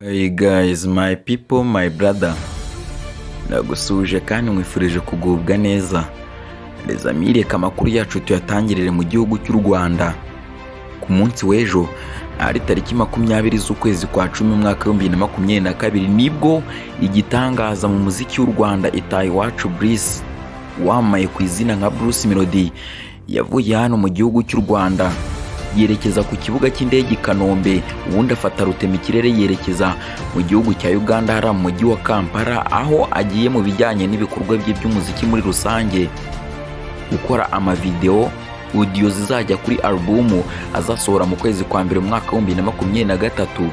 Hey guys, my people, my brother. Ndagusuhuje kandi nkwifurije kugubwa neza. Les amis, reka amakuru yacu tuyatangirire mu gihugu cy'u Rwanda. Ku munsi w'ejo, ari tariki 20 z'ukwezi kwa 10, umwaka wa 2022, nibwo igitangaza mu muziki w'u Rwanda, Itahiwacu Brice, wamamaye ku izina nka Bruce Melody, yavuye hano mu gihugu cy'u Rwanda yerekeza ku kibuga cy'indege i Kanombe, ubundi afata rutemikirere yerekeza mu gihugu cya Uganda, hariya mu mujyi wa Kampala, aho agiye mu bijyanye n'ibikorwa bye by'umuziki muri rusange, gukora amavideo, audio zizajya kuri alubumu azasohora mu kwezi kwa mbere mu mwaka wa 2023,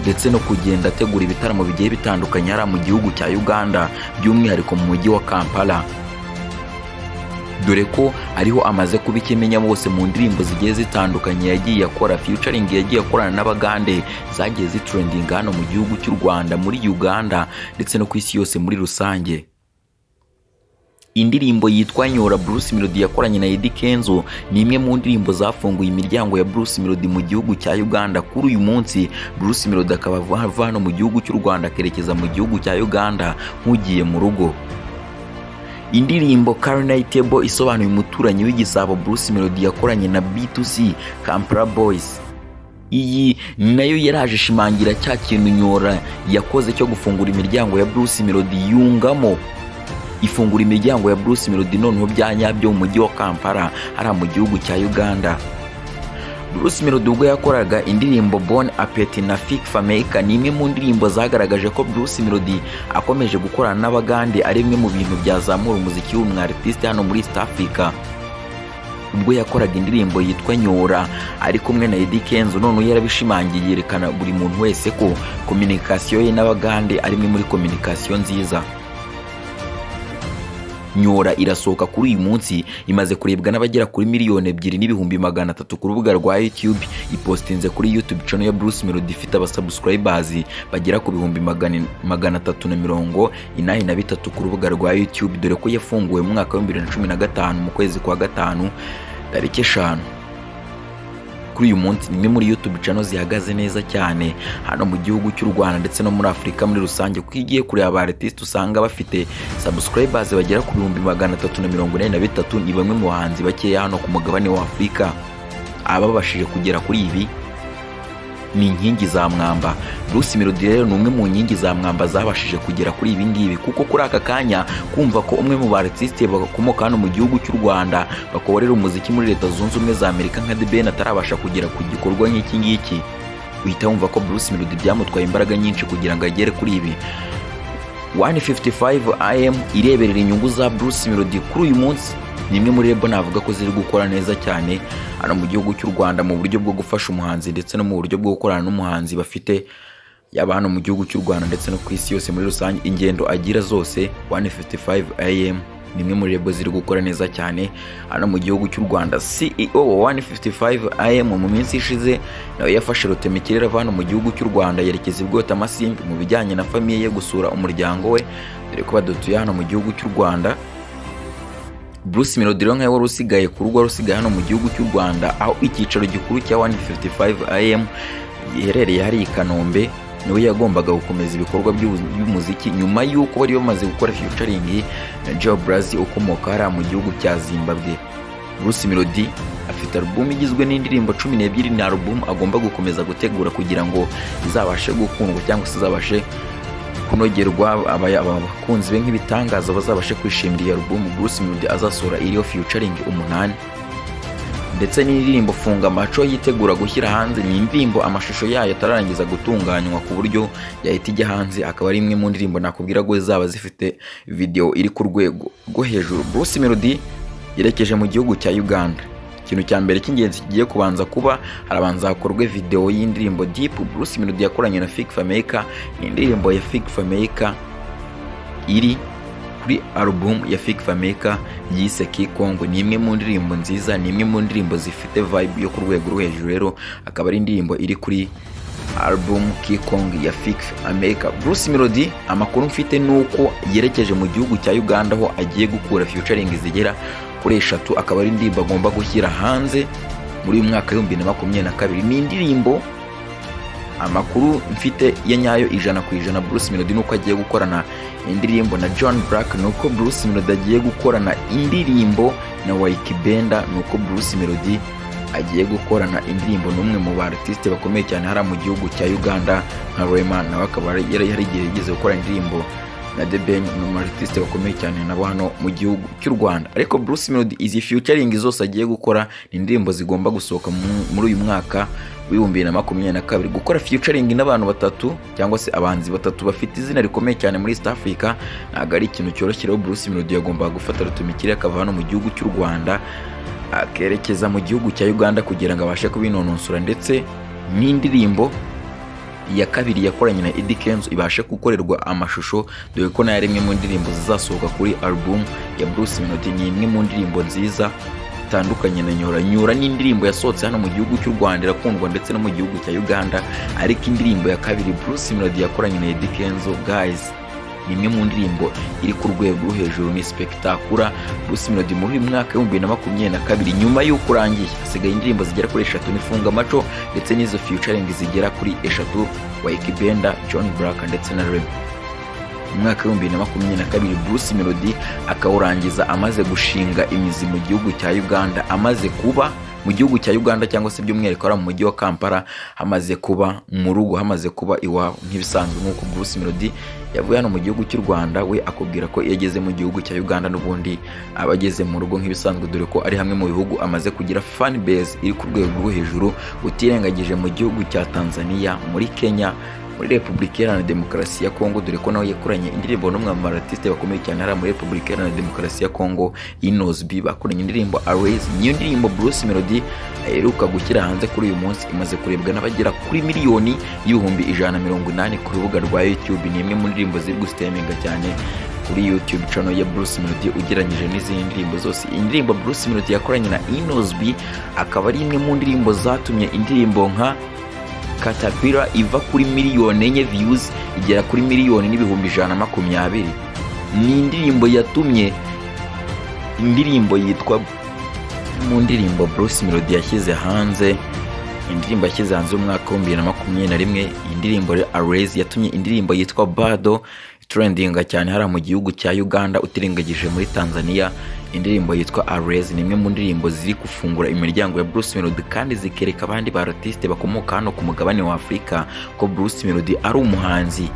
ndetse no kugenda ategura ibitaramo bigiye bitandukanye hariya mu gihugu cya Uganda, by'umwihariko mu mujyi wa Kampala, dore ko ariho amaze kuba ikimenya bose mu ndirimbo zigiye zitandukanye yagiye akora featuring, yagiye akorana n'Abagande, zagiye zitrendinga hano mu gihugu cy'u Rwanda, muri Uganda ndetse no ku isi yose muri rusange. Indirimbo yitwa Nyora Bruce Melody yakoranye na Eddy Kenzo ni imwe mu ndirimbo zafunguye imiryango ya Bruce Melody mu gihugu cya Uganda. Kuri uyu munsi Bruce Melody akaba ava hano mu gihugu cy'u Rwanda akerekeza mu gihugu cya Uganda nk'ugiye mu rugo. Indirimbo Karnai Table, isobanuye umuturanyi w'igisabo, Bruce Melody yakoranye na B2C Kampala Boys, iyi nayo yaraje ishimangira cya kintu Nyora yakoze cyo gufungura imiryango ya Bruce Melody, yungamo ifungura imiryango ya Bruce Melody noneho bya nyabyo mu mujyi wa Kampala, hariya mu gihugu cya Uganda. Bruce Melody ubwo yakoraga indirimbo Bon Appetit na Fik Fameica, ni imwe mu ndirimbo zagaragaje ko Bruce Melody akomeje gukorana n'Abagande ari imwe mu bintu byazamura umuziki w'umu artiste hano muri East Africa. Ubwo yakoraga indirimbo yitwa Nyora ari kumwe na Eddy Kenzo, noneho yarabishimangiye, yerekana buri muntu wese ko communication ye n'Abagande ari imwe muri communication nziza. Nyora irasohoka kuri uyu munsi, imaze kurebwa n'abagera kuri 2,300,000 ku rubuga rwa YouTube. Ipostinze kuri YouTube channel ya Bruce Melody, ifite abasubscribers bagera ku 383,000 ku rubuga rwa YouTube, dore ko yafunguwe mu mwaka wa 2015 mu kwezi kwa gatanu tariki 5. Kuri uyu munsi ni imwe muri YouTube channel zihagaze neza cyane hano mu gihugu cy'u Rwanda ndetse no muri Afurika muri rusange, kuko iyo ugiye kureba aba artiste usanga bafite subscribers bagera ku 383,000, ni bamwe mu bahanzi bakeya hano ku mugabane wa Afurika ababashije kugera kuri ibi, ni inkingi za mwamba. Bruce Melody rero ni umwe mu nkingi za mwamba zabashije kugera kuri ibi ngibi, kuko kuri aka kanya kumva ko umwe mu ba artiste bakomoka hano mu gihugu cy'u Rwanda bakorera umuziki muri Leta Zunze Ubumwe za Amerika nka The Ben atarabasha kugera ku gikorwa nk'iki ngiki, uhita wumva ko Bruce Melody byamutwaye imbaraga nyinshi kugira ngo agere kuri ibi. 155 AM ireberera inyungu za Bruce Melody kuri uyu munsi ni imwe muri label navuga ko ziri gukora neza cyane hano mu gihugu cy'u Rwanda mu buryo bwo gufasha umuhanzi ndetse no mu buryo bwo gukorana n'umuhanzi bafite, yaba hano mu gihugu cy'u Rwanda ndetse no ku isi yose muri rusange. Ingendo agira zose, 155 AM ni imwe muri label ziri gukora neza cyane hano mu gihugu cy'u Rwanda. CEO wa 155 AM mu minsi ishize nawe yafashe rutemikirere ava hano mu gihugu cy'u Rwanda yerekeza i Bwotamasimbi mu bijyanye na famille ye, gusura umuryango we, dore ko badatuye hano mu gihugu cy'u Rwanda. Bruce Melody rero nkawe wari usigaye ku rugo, wari usigaye hano mu gihugu cy'u Rwanda, aho icyicaro gikuru cya 155 AM giherereye hariya i Kanombe, niwe yagombaga gukomeza ibikorwa by'umuziki nyuma y'uko bari bamaze gukora featuring na Joe Brazil ukomoka hariya mu gihugu cya Zimbabwe. Bruce Melody afite album igizwe n'indirimbo 12, ni album agomba gukomeza gutegura kugira ngo izabashe gukundwa cyangwa se izabashe kunogerwa abakunzi be nk'ibitangaza, bazabashe kwishimira iyi album Bruce Melody azasohora iriho featuring umunani, ndetse n'indirimbo Funga Amaco yitegura gushyira hanze. Ni indirimbo amashusho yayo atararangiza gutunganywa ku buryo yahita ijya hanze, akaba ari imwe mu ndirimbo nakubwira ko zaba zifite video iri ku rwego rwo hejuru. Bruce Melody yerekeje mu gihugu cya Uganda. Ikintu cya mbere cy'ingenzi kigiye kubanza kuba, harabanza hakorwe video y'indirimbo Deep Bruce Melody yakoranye na Fik Fameica. Ni indirimbo ya Fik Fameica iri kuri album ya Fik Fameica yise Kikongo. Ni imwe mu ndirimbo nziza, ni imwe mu ndirimbo zifite vibe yo ku rwego rwo hejuru. Rero akaba ari indirimbo iri kuri album Kikong ya Fik Fameica. Bruce Melody, amakuru mfite ni uko yerekeje mu gihugu cya Uganda aho agiye gukura featuring zigera kuri eshatu, akaba ari indirimbo agomba gushyira hanze muri uyu mwaka wa 2022. Ni indirimbo Amakuru mfite ya nyayo 100%, Bruce Melody nuko agiye gukorana indirimbo na John Black, nuko Bruce Melody agiye gukorana indirimbo na Ykee Benda, nuko Bruce Melody agiye gukorana indirimbo n'umwe mu ba artiste bakomeye cyane hariya mu gihugu cya Uganda nka Rema, nawe akaba yari hari igihe yigeze gukora indirimbo na The Ben, umwe mu artiste bakomeye cyane nabo hano mu gihugu cy'u Rwanda. Ariko Bruce Melody izi featuring zose agiye gukora ni indirimbo zigomba gusohoka muri uyu mwaka w'2022. Gukora featuring n'abantu batatu cyangwa se abahanzi batatu bafite izina rikomeye cyane muri East Africa ntabwo ari ikintu cyoroshye. Rero Bruce Melody yagombaga gufata rutemikirere akava hano mu gihugu cy'u Rwanda akerekeza mu gihugu cya Uganda kugira ngo abashe kubinononsora, ndetse n'indirimbo ya kabiri yakoranye na Eddy Kenzo ibashe gukorerwa amashusho, dore ko nayo ari imwe mu ndirimbo zizasohoka kuri album ya Bruce Melody. Ni imwe mu ndirimbo nziza itandukanye na Nyora. Nyora ni indirimbo yasohotse hano mu gihugu cy'u Rwanda irakundwa ndetse no mu gihugu cya Uganda, ariko indirimbo ya kabiri Bruce Melody yakoranye na Eddy Kenzo, guys, ni imwe mu ndirimbo iri ku rwego rwo hejuru, ni spectacular. Bruce Melody muri uyu mwaka w'2022, nyuma y'uko urangiye, hasigaye indirimbo zigera kuri eshatu, ni Funga Macho ndetse n'izo featuring zigera kuri eshatu, Ykee Benda, John Black ndetse na Rema. Mu mwaka w'2022 Bruce Melody akawurangiza amaze gushinga imizi mu gihugu cya Uganda, amaze kuba mu gihugu cya Uganda cyangwa se by'umwihariko ari mu mujyi wa Kampala, hamaze kuba mu rugo, hamaze kuba iwabo nk'ibisanzwe. Nk'uko Bruce Melody yavuye hano mu gihugu cy'u Rwanda, we akubwira ko iyo ageze mu gihugu cya Uganda n'ubundi aba ageze mu rugo nk'ibisanzwe, dore ko ari hamwe mu bihugu amaze kugira fan base iri ku rwego rwo hejuru, utirengagije mu gihugu cya Tanzania, muri Kenya, muri Repubulika Iharanira Demokarasi ya Kongo, dore ko nawe yakoranye indirimbo n'umwe mu artiste bakomeye cyane hariya muri Repubulika Iharanira Demokarasi ya Kongo, Innoss'B, bakoranye indirimbo Always. Niyo ndirimbo Bruce Melody aheruka gushyira hanze kuri uyu munsi, imaze kurebwa n'abagera kuri 180,000,000 ku rubuga rwa YouTube. Ni imwe mu ndirimbo ziri gustreaminga cyane kuri YouTube channel ya Bruce Melody ugereranyije n'izindi ndirimbo zose. Iyi ndirimbo Bruce Melody yakoranye na Innoss'B akaba ari imwe mu ndirimbo zatumye indirimbo nka Caterpillar iva kuri 4 miliyoni views igera kuri 1,120,000,000. Ni indirimbo yatumye indirimbo yitwa mu ndirimbo Bruce Melody yashyize hanze, indirimbo yashyize hanze mu mwaka w'2021. Iyi ndirimbo Always yatumye indirimbo yitwa Bado trendinga cyane hariya mu gihugu cya Uganda, utirengagije muri Tanzania. Indirimbo yitwa Always ni imwe mu ndirimbo ziri gufungura imiryango ya Bruce Melody kandi zikereka abandi ba artiste bakomoka hano ku mugabane wa Afurika ko Bruce Melody ari umuhanzi,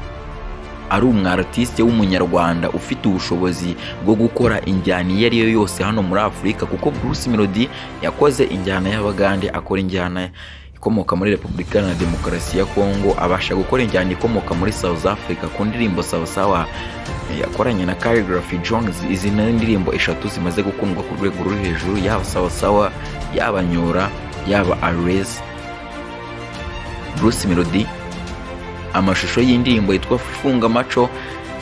ari umwartiste w'umunyarwanda ufite ubushobozi bwo gukora injyana iyo ari yo yose hano muri Afurika, kuko Bruce Melody yakoze injyana y'Abagande, akora injyana ikomoka muri Repubulika Iharanira Demokarasi ya Kongo, abasha gukora injyana ikomoka muri South Africa ku ndirimbo Sawa Sawa yakoranye na Khaligraph Jones. Izi ni indirimbo eshatu zimaze gukundwa ku rwego ruri hejuru, yaba Sawa Sawa, yaba Nyora, yaba Always. Bruce Melody amashusho y'indirimbo yitwa Funga Macho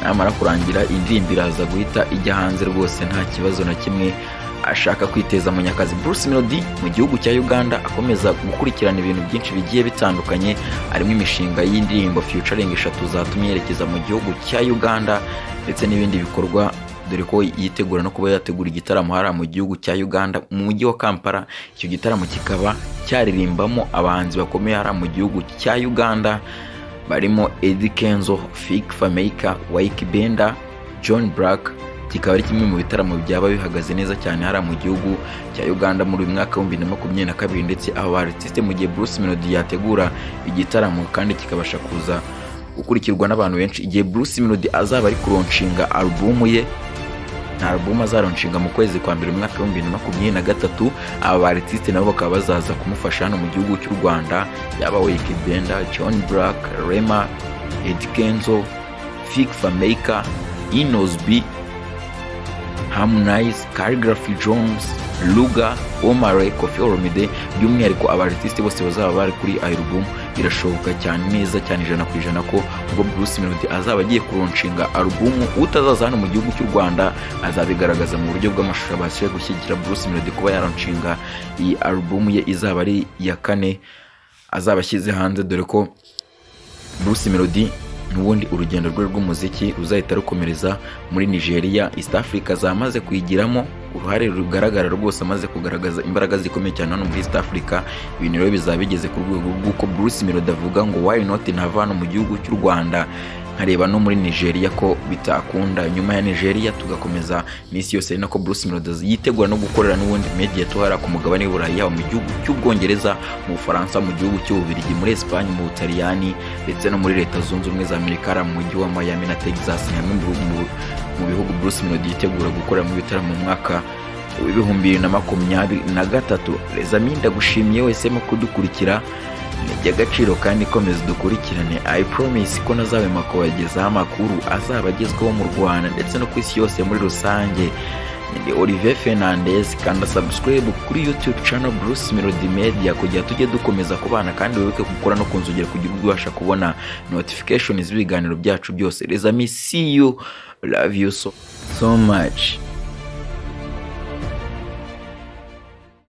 namara kurangira, indirimbo iraza guhita ijya hanze rwose, nta kibazo na kimwe ashaka kwiteza Munyakazi. Bruce Melody mu gihugu cya Uganda akomeza gukurikirana ibintu byinshi bigiye bitandukanye, harimo imishinga y'indirimbo featuring eshatu zatumye yerekeza mu gihugu cya Uganda ndetse n'ibindi bikorwa, dore ko yitegura no kuba yategura igitaramo hariya mu gihugu cya Uganda mu mujyi wa Kampala. Icyo gitaramo kikaba cyaririmbamo abahanzi bakomeye hariya mu gihugu cya Uganda barimo Eddy Kenzo, Fik Fameica, Ykee Benda, John Black. Kikaba ari kimwe mu bitaramo byaba bihagaze neza cyane hariya mu gihugu cya Uganda muri uyu mwaka w'2022. Ndetse aba ba artiste, mu gihe Bruce Melody yategura igitaramo kandi kikabasha kuza gukurikirwa n'abantu benshi, igihe Bruce Melody azaba ari kulaunchinga alubumu ye, nta alubumu azalaunchinga mu kwezi kwa mbere mu mwaka w'2023, aba ba artiste nabo bakaba bazaza kumufasha hano mu gihugu cy'u Rwanda, yaba Ykee Benda, John Black, Rema, Eddy Kenzo, Fik Fameica, Innoss'B, Harmonize, Khaligraph Jones, Ruger, Omah Lay, Koffi Olomide, by'umwihariko aba artiste bose bazaba bari kuri album. Birashoboka cyane neza cyane 100% ko ubwo Bruce Melody azaba agiye kulaunchinga album, utazaza hano mu gihugu cy'u Rwanda azabigaragaza mu buryo bw'amashusho, abashe gushyigikira Bruce Melody kuba yalaunchinga iyi album ye izaba ari iya kane azaba ashyize hanze, dore ko Bruce Melody n'ubundi urugendo rwe rw'umuziki ruzahita rukomereza muri Nigeria. East Africa zamaze kuyigiramo. uruhare rugaragara rwose, amaze kugaragaza imbaraga zikomeye cyane hano muri East Africa. Ibintu rero bizaba bigeze ku rwego rw'uko Bruce Melody avuga ngo why not ntava hano mu gihugu cy'u Rwanda nkareba no muri Nigeria ko bitakunda, nyuma ya Nigeria tugakomeza n'isi yose. Ari nako Bruce Melody yitegura no gukorera n'ubundi media tour ku mugabane w'Uburayi, yaba mu gihugu cy'Ubwongereza, mu Bufaransa, mu gihugu cy'Ububiligi, muri Espagne, mu Butaliyani ndetse no muri Leta Zunze Ubumwe za Amerika, mu mujyi wa Miami na Texas, ni hamwe mu bihugu Bruce Melody yitegura gukoreramo ibitaramo mu mwaka w'2023. Les amis, ndagushimiye wese mu kudukurikira, ni iby'agaciro kandi komeza dukurikirane. I promise ko ntazahwema kubagezaho amakuru azaba agezweho mu Rwanda ndetse no ku isi yose muri rusange. Ni Olivier Fernandez. Kanda subscribe kuri YouTube channel Bruce Melody Media kugira tujye dukomeza kubana, kandi wibuke gukora no kunzogera kugira ujye ubasha kubona notification z'ibiganiro byacu byose. Les amis, see you, love you so so much.